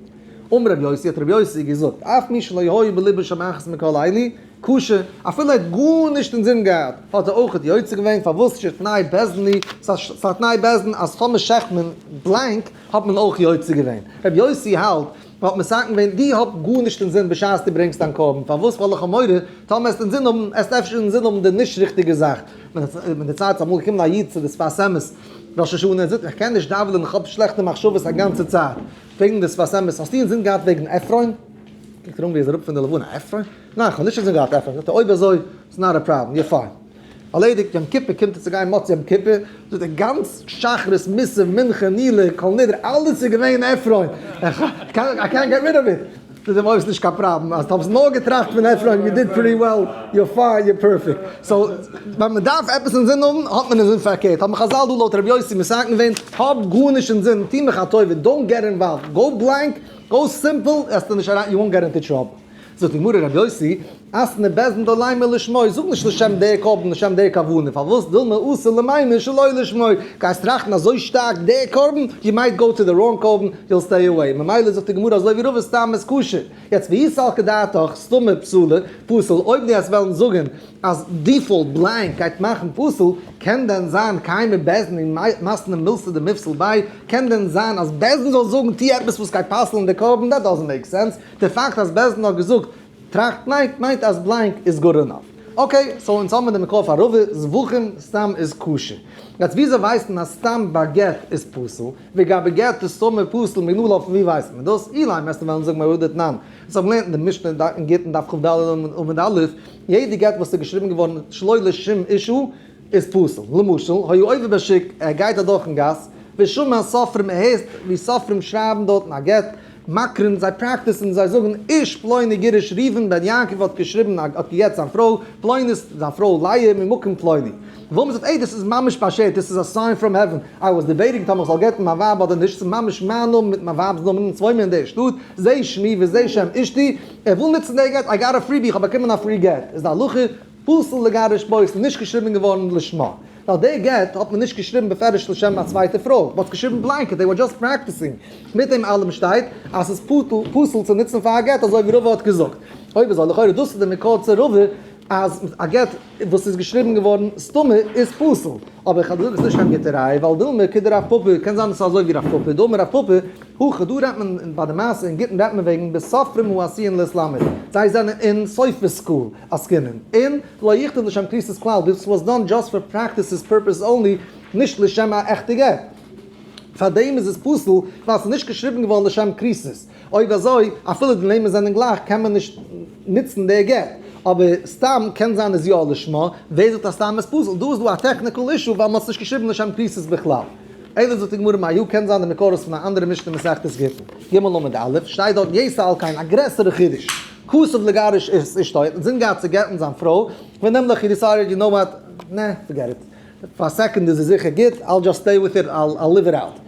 A: אמר רבי יוסי, האט רבי יוסי געזאגט, אף מי שלא היה בלבו שם אחת מכל אלו, כשר, אפילו ער האט גארנישט אינזין געהאט, האט ער אויכעט יוצא געווען, פארוואס שתנאי בית דין היא, ס'איז א תנאי בית דין אז טאמער שעכט מען blank, האט מען אויך יוצא געווען. רבי יוסי האלט, מען האט מתקן געווען, דו האב גארנישט אינזין בשעת דו ברענגסט דיין קרבן, פארוואס? ווייל איך האב מורא, טאמער עסט אינזין האבן, עסט אפשר אינזין האבן די נישט ריכטיגע זאך. מען דערציילט ס'איז אמאל געקומען א איד צו די שפת אמת ראש השנה, ער זאגט איך קען נישט דאווענען איך האב שלעכטע מחשבות א גאנצע צייט, פרעגן די שפת אמת האסטו אינזין געהאט וועגן עפרון? קוקט ער אן ווי ער איז אראפ פון די לבנה, עפרון? ניין איך האב נישט אינזין געהאט עפרון, זאגט ער אויב אזוי it's not a problem, you're fine. ארלעדיגט, יום כיפור קומט ער צו גיין מוצאי יום כיפור, זאגט ער גאנץ שחרית מוסף מנחה נעילה כל נדרי אלעס איז געווען עפרון, איי קענט געט ריד אוו איט, זאגט אים אויב איז נישט קיין פראבלעם אז האסט נאר געטראכט פון עפרון you did pretty well, you're fine, you're perfect, so ווען מען דארף עפעס אינזין האבן האט מען אינזין פארקערט, האבן חז"ל דא לויט רבי יוסי מתקן געווען, האב גארנישט אינזין, טו מיך א טובה, don't get involved, go blank, go simple, וועסטו נישט אריין, you won't get into trouble. זאגט די גמרא רבי יוסי, אתנא בית דין דלא לימא לשמו, זאג נישט לשם דער קרבן לשם דער כוונה, פארוואס דילמא אתי למימר שלא לשמו, גייסט טראכטן אזוי שטארק דער קרבן, you might go to the wrong קרבן, you'll stay away, ממילא זאגט די גמרא אזוי ווי רבא סתם איז כשר. יעצט ואי סלקא דעתך סתמא פסולה, פסול, אויב דו העסט וועלן זאגן אז default blank גייט מאכן פסול, קען דען זיין קיימא בית דין ומתני מילתא דמיפסל ביה, קען דען זיין אז בית דין זאל זאגן טו עפעס וואס גייט פסל'ן די קרבן, that doesn't make sense, די פאקט אז בית דין האט געזאגט טראכט blank מיינט אז blank איז good enough. Okay, so אונז האבן מיר די מקור פאר רבא, זבחים סתם איז כשר. יעצט וויאזוי ווייסט מען אז סתם ביי גט איז פסול? וגבי גט איז סתמא פסול מנא לן פון ווי ווייסט מען דאס? אילימא וועסטו וועלן זאגן מהא דתנן. אונז האבן געלערנט אין די משנה אין גיטין דף כ"ד עמוד א', יעדע גט וואס איז געשריבן געווארן שלא לשם אשה איז פסול. למשל, היה עובר בשוק, ער גייט אדורכן גאס, ושמע סופרים ער הערט ווי סופרים שרייבן דארטן א גט, מקרין, זיי פרעקטיסן, זיי זאגן, איש פלוני גירש ראובן בן יעקב האט געשריבן האט גע'גט זיין פרוי פלונית, זיין פרוי לאה ממקום פלוני. וואו מ'זאגט איי דאס איז ממש באשערט, דאס איז א sign from heaven, I was debating טאמער איך זאל גט'ן מיין ווייב אדער נישט, ס'איז ממש מיין נאמען מיט מיין ווייב'ס נאמען, אונז וואוינמיר אין דער שטאט, זה שמי וזה שם אשתי, ער וויל נוצן דער גט, I got a freebie, איך האב באקומען א free גט, איז די הלכה פסול לגרש בו, ס'איז נישט געשריבן געווארן לשמה. ווייל די גט האט מען נישט געשריבן בפירוש לשם א צווייטע פרוי, מ'האט עס געשריבן blanket, they were just practicing, מיט דעם אלעם שטייט אז ס'איז פסול צו נוצן פאר א גט אזוי ווי רבא האט געזאגט. אויב אזוי לכאורה דאס איז די מקור צו רבא אז א גט וואס איז געשריבן געווארן סתמא איז פסול. אבער איך האב געזאגט עס איז נישט קיין גוטע ראיה ווייל דילמא כדרב פפא, קען זיין עס איז אזוי ווי רב פפא, דאמר רב פפא, הכא דא רעדט מען ביי די מעשה אין גיטין רעדט מען וועגן בסופרים העשויין להתלמד, זיי זענען אין סופר school עסקינן, און לא יכתוב לשם כריתות כלל, this was done just for practices purpose only, נישט לשם א עכטע גט. פארדעם איז עס פסול, ווייל ס'איז נישט געשריבן געווארן לשם כריתות. אויב אזוי, אפילו די נעמען זענען גלייך קען מען נישט נוצן די גט. אבער סתם קען זיין איז יא לשמה, ווער זאגט אז סתם איז פסול? דא איז דא א technical issue ווייל מ'האט עס נישט געשריבן לשם כריתות בכלל. אלא זאגט די גמרא מהא קען זיין די מקור איז פון א אנדערע משנה מסכת גיטין, ג' עמוד א', שטייט דארט יתר על כן א גרעסערע חידוש. כתב לגרש את אשתו, האט אינזין געהאט צו גט'ן זיין פרוי, ונמלך he decided you know what, nah, forget it, פאר א סעקונד איז עס זיכער גוט, I'll just stay with it, I'll live it out.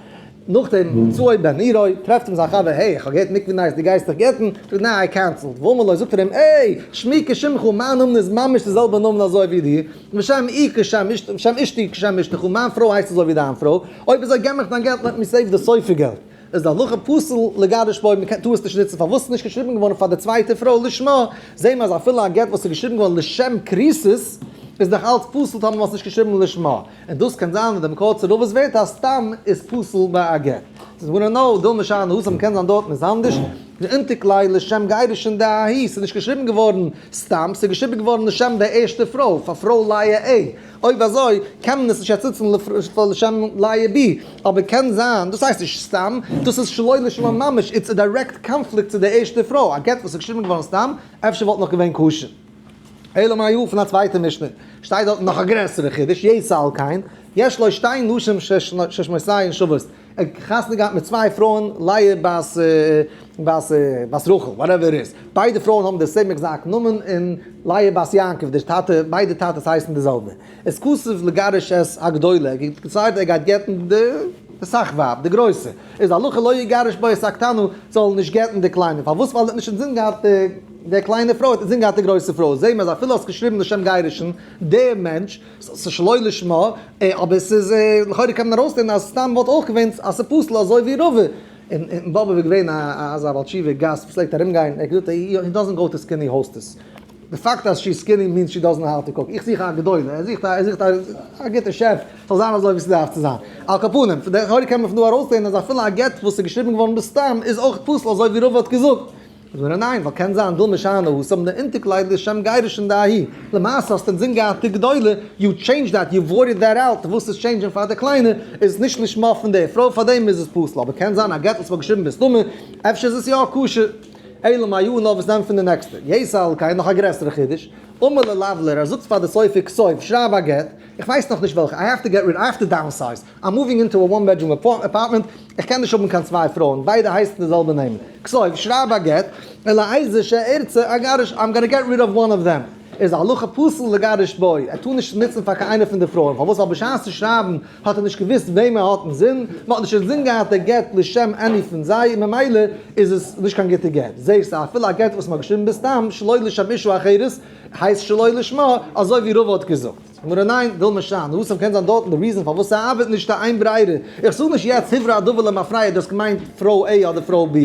A: נאכדעם מצאו בן עירו, טרעפט אים זיין חבר, hey, איך האב געהערט מקווה נייעס, דו גייסט דיך גט'ן? זאגט ניין, I cancelled. ואמר לו, זאגט ער אים, hey, שמי כשמך, מיין נאמען איז ממש די זעלבע נאמען אזוי ווי דיר, ושם אי כשם אשתך, ושם אשתי כשם אשתך, מיין פרוי הייסט אזוי ווי דיין פרוי, אויב אזוי געב מיך דיין געלט, let me save די סופר געלט. איז די הלכה פסול לגרש בו, מען טאר עס נישט נוצן, פארוואס איז נישט געשריבן געווארן פאר די צווייטע פרוי לשמה, זעהן מיר אז אפילו א גט וואס איז געשריבן געווארן לשם כריתות איז נאך אלץ פסול טאמער מען האט עס נישט געשריבן לשמה, און דאס קען זיין ווען די מקור צו רבא'ס ווערטער אז סתם איז פסול ביי א גט. ס'איז גמרא נאו, דילמא שאני התם קען זיין דארטן איז אנדערש, דאינתיק ליה לשם גירושין דההיא, ס'איז נישט געשריבן געווארן סתם, ס'איז געשריבן געווארן לשם די ערשטע פרוי, פאר פרוי לאה ע. אויב אזוי קען מען עס נישט יעצט נוצן לשם לאה ב, אבער קען זיין, דאס הייסט נישט סתם, דאס איז שלא לשמה ממש, it's a direct conflict צו די ערשטע פרוי, א גט וואס איז געשריבן געווארן סתם, אפשר וואלט נאך געווען כשר. אלא מאי הוא פון א צווייטע משנה, שטייט דארט נאך א גרעסערע חידוש, יתר על כן, יש לו שתי נשים ששמותיהן שוות, ער האט חתונה געהאט מיט צוויי פרויען, לאה בת בת בת רחל, whatever it is, ביידע פרויען האבן די same exact נאמען, און לאה בת יעקב, די טאטע, ביידע טאטעס הייסן די זעלבע. איז כתב לגרש את הגדולה, ער האט געצייגט ער גייט גט'ן די סאך ווייב, די גרויסע, איז הלכה לא יגרש בו את הקטנה, זאל נישט גט'ן די קליינע, פארוואס ווייל ער האט נישט אינזין געהאט די קליינע פרוי, ער האט אינזין געהאט די גרויסע פרוי, זעהן מיר אז אפילו האסט געשריבן לשם גירושין, דער מענטש, ס'איז שלא לשמה, אבער ס'איז, לכאורה קען מען ארויסלערנען אז סתם וואלט אויך געווען אז ס'איז פסול אזוי ווי רבא. אין באבוב איז געווען אזא בעל תשובה גאסט וואס פלעגט ארום גיין, ער האט געזאגט he doesn't go to skinny hostess, די פאקט אז she skinny means she doesn't how to cook, איך זוך א גדולה, ער זוכט ער זוכט א גוטע שעף, ס'זאל זיין אזוי ווי ס'דארף צו זיין. על כל פנים, לכאורה קען מען פון דא ארויסלערנען אז אפילו א גט וואס איז געשריבן געווארן בסתם איז אויך פסול אזוי ווי רבא האט געזאגט. זאגט מען ניין, ווייל קען זיין דילמא שאני התם דאינתיק ליה לשם גירושין דההיא, למעשה האסטו אינזין געהאט די גדולה, you change that, you voided that out, וואס איז change ען פאר די קליינע, איז נישט לשמה פון די פרוי פארדעם איז עס פסול, אבער קען זיין א גט וואס וואלט געשריבן בסתמא, אפשר איז עס יא כשר. אלא מאי נאר וואס נעמט פון די נעקסטע, יתר על כן נאך א גרעסערע חידוש, אמר ללבלר, ער זאגט פאר די סופר כתוב, שרייב א גט, איך ווייס נאך נישט וועלכע, I have to get rid, I have to downsize, I'm moving into a one bedroom apartment, איך קען נישט האבן קיין צוויי פרויען, ביידע הייסן די זעלבע נעמען. כתוב, שרייב א גט, אל איזה שארצה אגרש, I'm gonna get rid of one of them. איז א הלכה פסול לגרש בו, ער טאר נישט נוצן פאר קיין איינע פון די פרויען, פארוואס? ווייל בשעת'ן שרייבן האט ער נישט געוואוסט וועם ער האט אינזין, מען האט נישט אינזין געהאט די גט לשם any פון זיי, און ממילא איז עס נישט קיין גוטע גט. זעהסט אפילו א גט וואס מען האט געשריבן בסתם שלא לשם אישה אחרת, הייסט שלא לשמה, אזוי ווי רבא האט געזאגט. גמרא ניין, וויל מען שיין, התם קען זיין דארטן די reason פארוואס ס'ארבעט נישט א אין ברירה, איך זאג נישט יעצט הוברר הדבר למפרע דו האסט געמיינט פרוי A אדער פרוי B,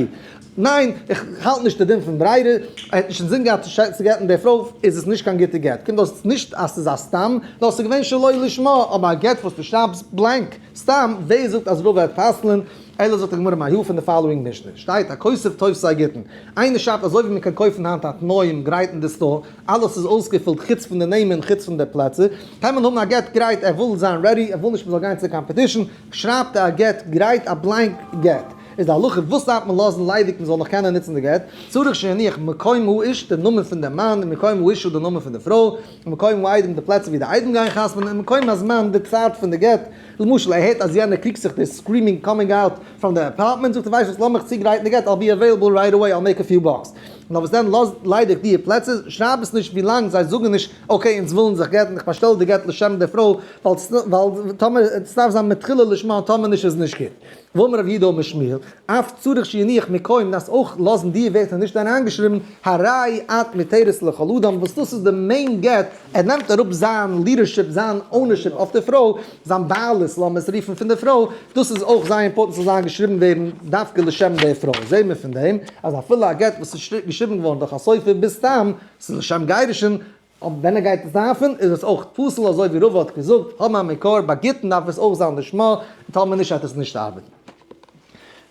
A: ניין, איך האלט נישט די דין פון ברירה, ער האט נישט אינזין געהאט צו גט'ן די פרוי, איז עס נישט קיין גוטע גט. קומט אויס נישט אז ס'איז א סתם, נאר ס'איז געווען שלא לשמה, אבער א גט וואס דו שרייבסט blank, סתם, ווער זאגט אז רבא וועט פסל'ן, אלא זאגט די גמרא מהא פון די following משנה, שטייט הכותב טופסי גיטין, איינער שרייבט אזוי ווי מען קען קויפן היינט א תנאים גרייט אין די store, אלעס איז אויסגעפילט חוץ פון די נעמען חוץ פון די פלעצער, קען מען האבן א גט גרייט, ער וויל זיין ready, ער וויל נישט מען זאל גיין צו competition, שרייבט ער א גט גרייט א blank גט. איז די הלכה וואס דארף מען לאזן ליידיג מען זאל נאך קענען נוצן די גט, צריך שיניח מקום האיש די נאמען פון די מאן און מקום האשה די נאמען פון די פרוי, און מקום העדים די פלעצער ווי די עדים גייען חתמ'נען און מקום הזמן די צייט פון די גט, למשל ער הערט אז יענער קריגט זיך די screaming coming out from the apartment זאגט ער ווייסט וואס לאמיך צוגרייטן די גט I'll be available right away I'll make a few bucks נאר וואס דען לאז ליידיג די פלעצער שרייב עס נישט ווילאנג זיי זאגן נישט okay אונז ווילן זיך גט'ן איך באשטעל די גט לשם די פרוי ווייל טאמער עס דארף זיין מתחילה לשמה און טאמער נישט איז נישט גוט. ואמר רב יהודה אמר שמואל, אף צריך שיניח מקום דארפסט אויך לאזן די ווערטער נישט אריינגעשריבן, הרי את מותרת לכל אדם, וואס דאס איז די main גט, ער נעמט אראפ זיין leadership, זיין ownership אויף די פרוי, זיין בעלות לאמיר עס רופן פון די פרוי, דאס איז אויך זייער important ס'זאל זיין געשריבן ווערן דווקא לשם די פרוי, זעהן מיר פון דעם אז אפילו א גט וואס איז געשריבן געווארן דורך א סופר בסתם, ס'איז לשם גירושין, אבער ווען ער גייט עס דארפן איז עס אויך פסול אזוי ווי רבא האט געזאגט, האבן א מקור ביי גיטין דארף עס אויך זיין לשמה, און טאמער נישט וועט עס נישט ארבעטן.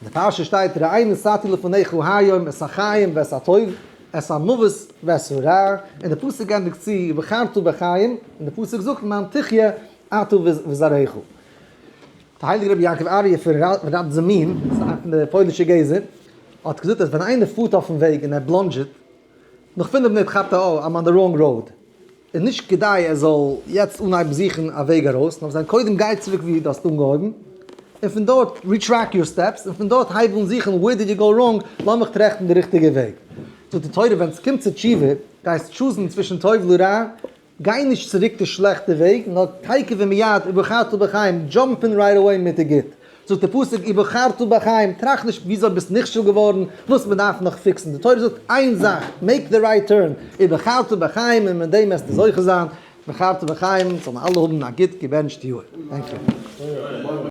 A: אין די פרשה שטייט ראה נתתי לפניך היום את החיים ואת הטוב, את המוות ואת הרע, און די פסוק ענדיגט צו ובחרת בחיים, און די פסוק זאגט למען תחיה אתה וזרעך. די הייליגע רבי יעקב אריה פון ראדזימין, פון די פוילישע גזע, האט געזאגט אז ווען איינער פארט אויפן וועג און ער בלאנדזשעט, נאך פינף מינוט כאפט ער oh I'm on the wrong road, איז נישט כדאי ער זאל יעצט אנהייבן זוכן א וועג ארויס, נאר זיין קודם גיי צוריק ווי דו האסט אנגעהויבן, און פון דארט retract your steps, און פון דארט הייב אן זוכן where did you go wrong, לאמיך טרעכטן די ריכטיגע וועג. זאגט די תורה ווען ס'קומט צו תשובה, גייסט choose ן צווישן טוב לרע, גיי נישט צוריק די שלעכטע וועג, נאר תיכף ומיד ובחרת בחיים, jump in right away מיט די גוט. זאגט די פסוק ובחרת בחיים, טראכט נישט וויאזוי ביסט נכשל געווארן, וואס מען דארף נאך fix ן, די תורה זאגט איין זאך, make the right turn, ובחרת בחיים און מיט דעם וועסטו זוכה זיין, ובחרת בחיים, זאלן אלע האבן א גוט געבענטשט יאר. Thank you.